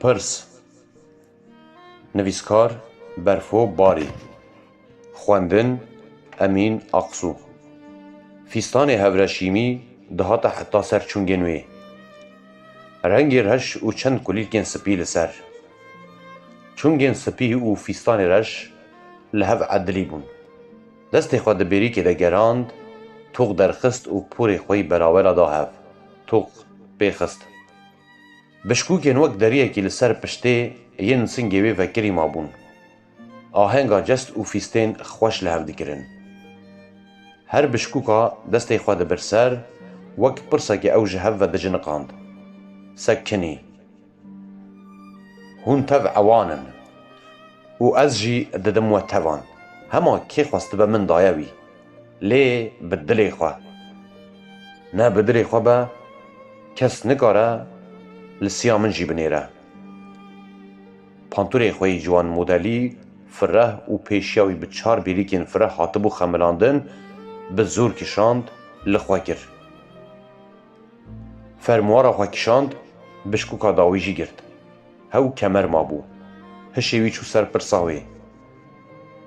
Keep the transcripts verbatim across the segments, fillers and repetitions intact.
Pirs. Nivîskar Berfo Barî. Xwendin Emîn Aqsû. Fîstanê hevreşîmî dihate heta ser çungên wê. Rengê reş û çend kulîlkên spî li ser. Çungên spî û fîstanê reş li hev edilî bûn. Destê xwe di bêrîkê de gerand, toq derxist û porê xwe yî belawela da hev. Toq pê xist. Bişkûkên wek deriyekî li ser piştê yên singê wê vekirî mabûn. Ahenga cest û fîstên xweş li hev dikirin. Her bişkûka destê xwe dibir ser, wek pirsekê ew ji hev ve diciniqand. Sekinî. Hûn tev ewan in û ez jî didim we tevan. Hema kê xwestibe min daye wî. Lê bi dilê xwe. Ne bi dilê xwe be, kes nikare li siya min jî binêre. Pantûrê xwe yî ciwan modelî, fireh û pêşiya wî bi çar bêrîkên fireh hatibû xemilandin, bi zor kişand, li xwe kir. Fermuara xwe kişand, bişkûka dawî jî girt. Hew kemer mabû. Hişê wî çû ser pirsa wê.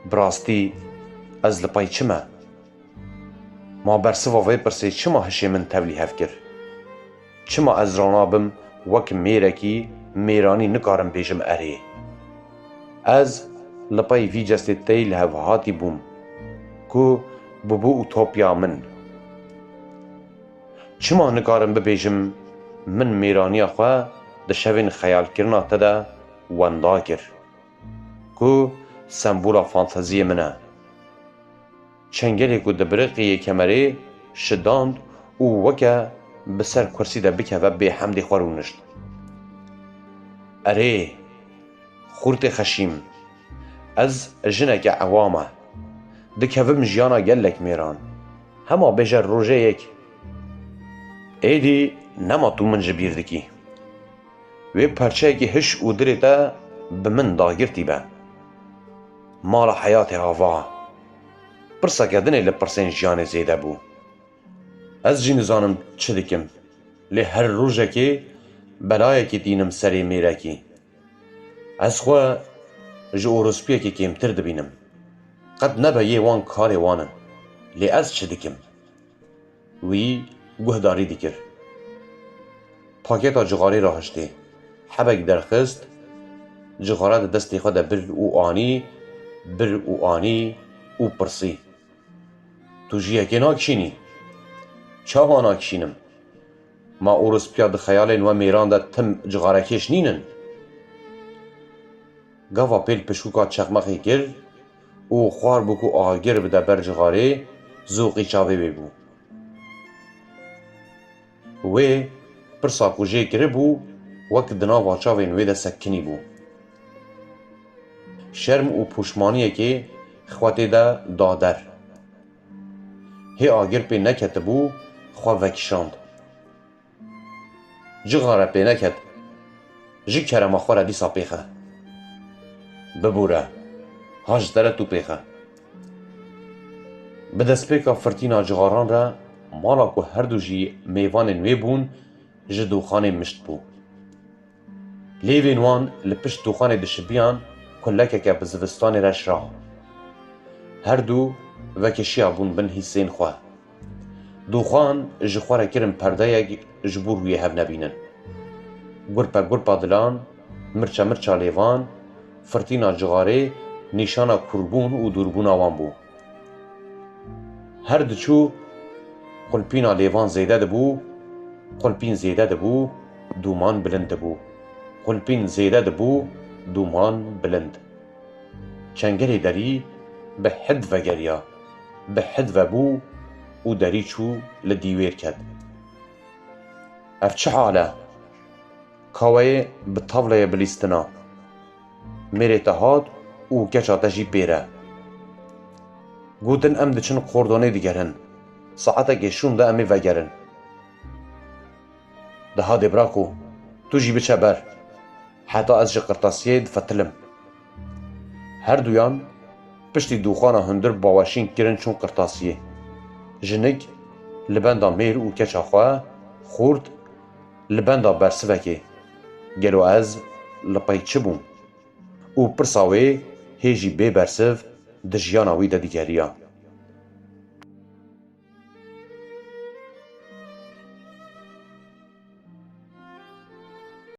Bi rastî, ez li pey çi me? Ma bersiva vê pirsê çima hişê min tevlî hev kir? Çima ez ranabim wek mêrekî mêranî nikarim bêjim erê? Ez li pey vî cestê tey li hev hatî bûm ku bûbû utopya min. Çima nikarim bibêjim min mêraniya xwe di şevên xeyalkirina te de wenda kir, ku sembola fanteziyê min e? Çengelê ku di biriqiyê kemerê şidand û weke bi ser kursî de bikeve bêhemdê xwe rûnişt. Erê, xurtê xeşîm, ez jineke ewam e. Dikevim jiyana gelek mêran. Hema bêje rojê yek. Êdî nema tu min ji bîr dikî. Wê perçeyekî hiş û dilê te bi min dagirtî be. Mala heyatê ava. Pirseke din ê li pirsên jiyanê zêde bû. Ez jî nizanim çi dikim. Lê her rojekê belayekî tînim serê mêrekî. Ez xwe ji orospiyekî kêmtir dibînim. Qet nebe yê wan karê wan in. Lê ez çi dikim? Wî guhdarî dikir. Pakêta cixarê rahiştê. Hebek derxist, cixara di destê xwe de bir û anî, bir û anî û pirsî. Tu jiyekê nakişînî? Çawa nakişînim? Ma orospiya di xeyalên we mêran de tim cixarekêş nînin? Gava pêl pişkûka çeqmexê kir û xwar bû ku agir bide ber cixarê, zoqî çavê wê bû. Wê pirsa ku jê kiribû, wek di nava çavên wê de sekinî bû. Şerm û pûşmaniyekê xwe tê de da der. Hê agir pê neketibû, xwe vekişand. Cixare pê neket. Ji kerema xwe re dîsa pêxe. Bibûre. Ha ji te re tu pêxe. Bi destpêka firtîna cixaran re mala ku her du jî mêvanên wê bûn, ji dûxanê mişt bû. Lêvên wan li pişt dûxanê dişibiyan, kulekeke bi zivistanê reş ra. Her du vekişiya bûn bin hîsên xwe. Dûxan ji xwe re kirin perdeyek ji bo rûyê hev nebînin. Gurpe gurpa dilan, mirçe mirça lêvan, firtîna cixarê nîşana kûrbûn û dûrbûna wan bû. Her diçû qulpîna lêvan zêde dibû, qulpîn zêde dibû, dûman bilind dibû. Qulpîn zêde dibû, dûman bilind. Çengelê derî bi hid vegeriya, bi hid vebû û derî çû li dîwêr ket. Ev çi hal e? Kaweyê bi tavleyê bilîstina. Mêrê te hat û keça te jî pê re. Gotin, em diçin Qordonê digerin. Saetekê şûn de em ê vegerin. De hadê birako, tu jî biçe ber. Heta ez ji qirtasiyê difetilim. Her duyan piştî dûxana hundir baweşîn kirin çûn qirtasiyê. Jinik li benda mêr û keça xwe, xurt li benda bersivekê. Gelo ez li pey çi bûm? Û pirsa wê hê jî bê bersiv di jiyana wî de digeriya.